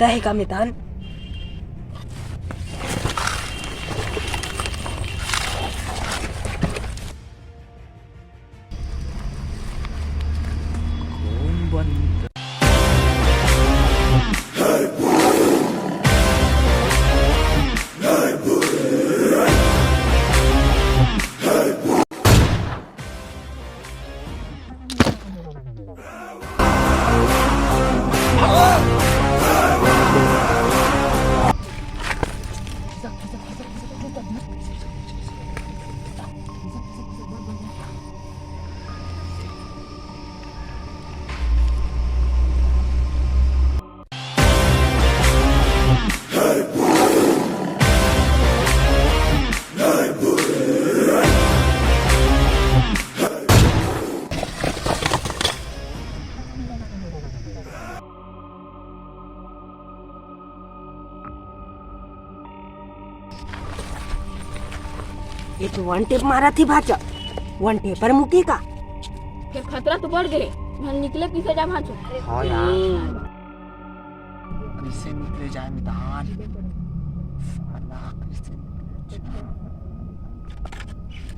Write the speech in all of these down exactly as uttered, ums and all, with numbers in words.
रहेगा मितान। ये तो वन टेप मारा थी भाचा, वन टेपर मुकी का? फिर खतरा तो बढ़ गए, यहाँ निकले किसे जा भाचो। हाँ यार। कैसे निकले जाए मैदान? साला कैसे निकले जाए?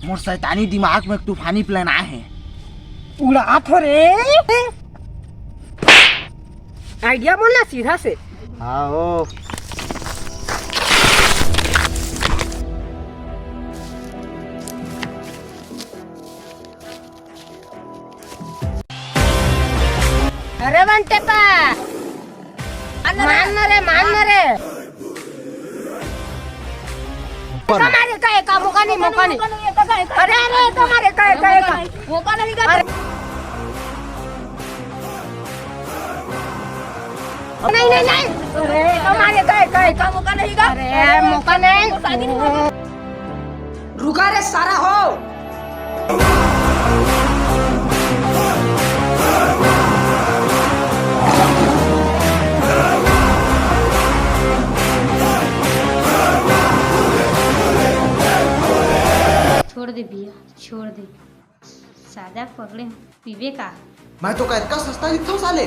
मोर शैतानी दिमाग में एक तूफानी प्लान आए हैं। उड़ा थो रे। आइडिया बोलना सीधा से। हाँ ओ। अरे वन टेपर, मान ना रे, मान ना रे। तुम्हारे का एका, मौका नहीं, मौका नहीं। अरे, अरे, तुम्हारे का एका, एका। मौका नहीं का। अरे। नहीं, नहीं, नहीं। अरे, तुम्हारे का एका, एका। मौका नहीं का। अरे, मौका नहीं। शादी नहीं होगा। रुका रे सारा हो। छोड़ दे भैया, छोड़ दे। सादा पकड़े पीबे का? मैं तो का इतना सस्ता दिखता हूँ साले?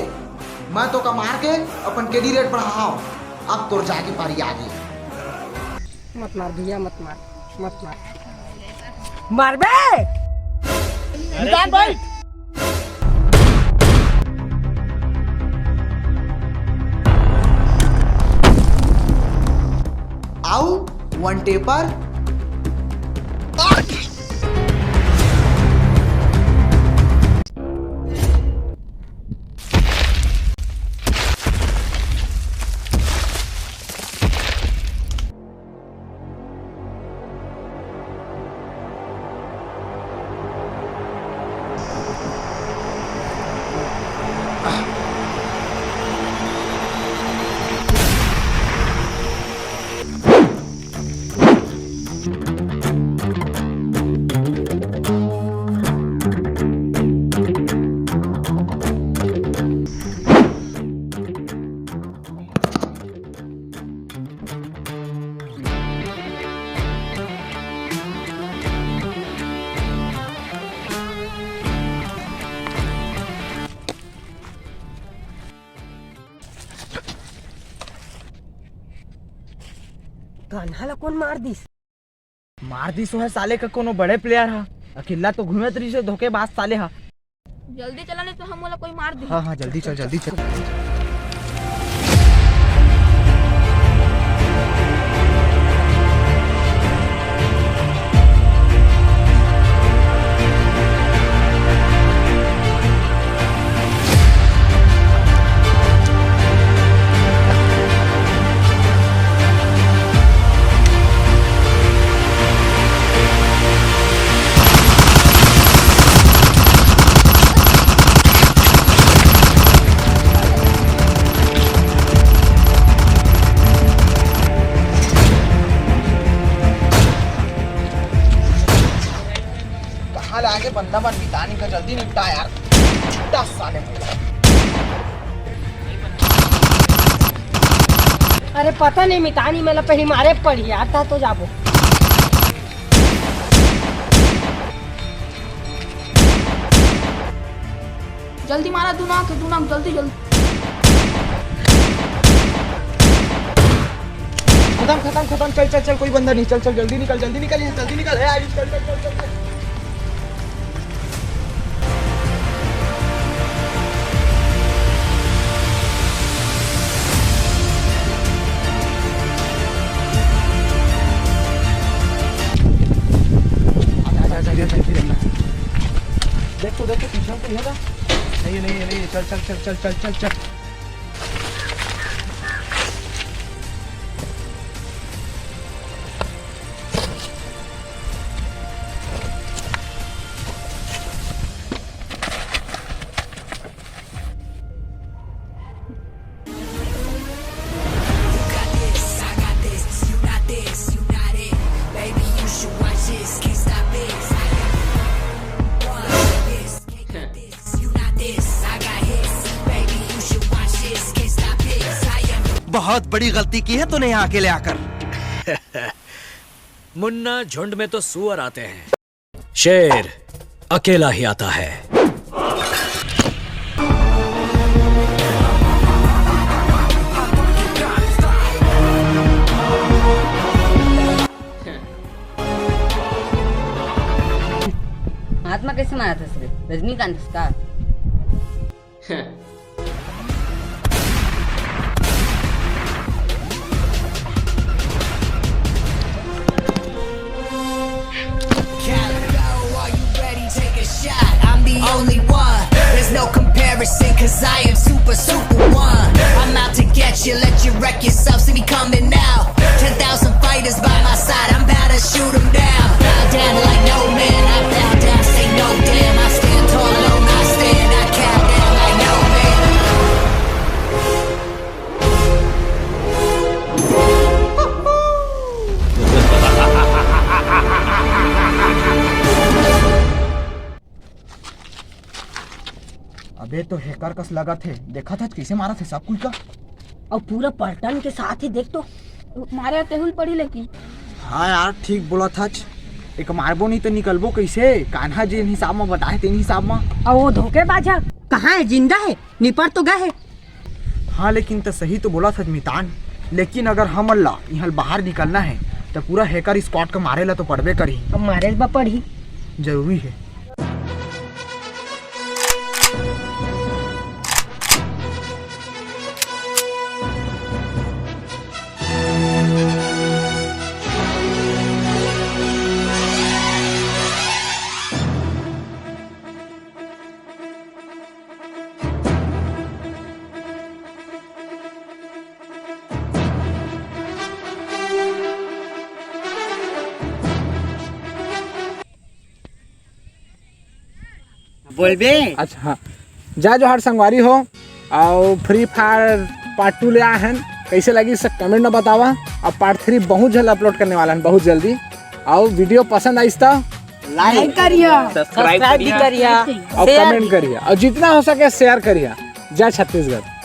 मैं तो का मार के अपन केडी रेट बढ़ाऊँ। अब तोर जाके पारी आ गई। मत मार भैया, मत मार, मत मार। मार बे। निकाल भाई। आऊ वन टेपर। कान्हा ला कोन मार दिस? मार दिस ओहे साले का कोनो बड़े प्लेयर हा। अकेला तो घूमत रहिस हे धोखेबाज साले हा। जल्दी चला, नहीं तो हम वाला कोई मार दी। हाँ, हाँ, जल्दी चल, जल्दी चल। कहाँ ले आगे बंदा मन, मितानी का जल्दी निपटा यार। दस साले। अरे पता नहीं मितानी, मैं ला पहली मारे पड़ी यार, था तो जाबो। जल्दी मारा, दू नॉक, दू नॉक, जल्दी, जल्दी। खत्म, खत्म, खत्म। चल, चल, चल, कोई बंदा नहीं। चल, चल, जल्दी निकल, जल्दी निकल, यहाँ, जल्दी निकल, ए, आयुष, चल, चल, चल, चल, चल। देख तो, देख तो, पीछे कोई है ना? नहीं, नहीं, नहीं, चल, चल, चल। बहुत बड़ी गलती की है तूने यहाँ अकेले आकर। मुन्ना, झुंड में तो सुअर आते हैं, शेर अकेला ही आता है। हाथ में कैसे मारा था इसने? रजनीकांत इसका। Calico, are you ready? Take a shot. I'm the only one. There's no comparison, cause I am super, super one. I'm out to get you, let you wreck yourself. See me coming now. Ten thousand fighters by my side. I'm about to shoot 'em down. Bow down like no man. I bow down, say no damn. I stand tall on my stand. I count down like no man. अबे तो hacker कस लगत हे, देखा था कैसे मारा थे सब कोई का। और पूरा पलटन के साथ ही देख तो। मारे तेहुल पड़ी लेकिन। हाँ यार, ठीक बोला था। एक मारबो नहीं तो निकलबो कैसे? कान्हा जी हिसाब में बताए तेन हिसाब में। और वो धोखेबाज है, कहाँ है? जिंदा है? निपट तो गए है। हाँ, लेकिन त सही तो बोला था मितान, लेकिन अगर हमन ला इहाँ बाहर निकलना है, त पूरा हैकर स्क्वाड का मारे ला तो पड़बे करही। अब मारे ला पड़ही। जरूरी है। बोलबे? अच्छा, हाँ। जय जोहार संगवारी हो, अउ Free Fire part two ले आए हन। कैसे लगिस सब comment में बतावा। अब part three बहुत जल्द upload करने वाला हन, बहुत जल्दी। अउ video पसंद आइस त like करिहा, subscribe भी करिहा, अउ comment करिहा, अउ जितना हो सके share करिहा। जय छत्तीसगढ़।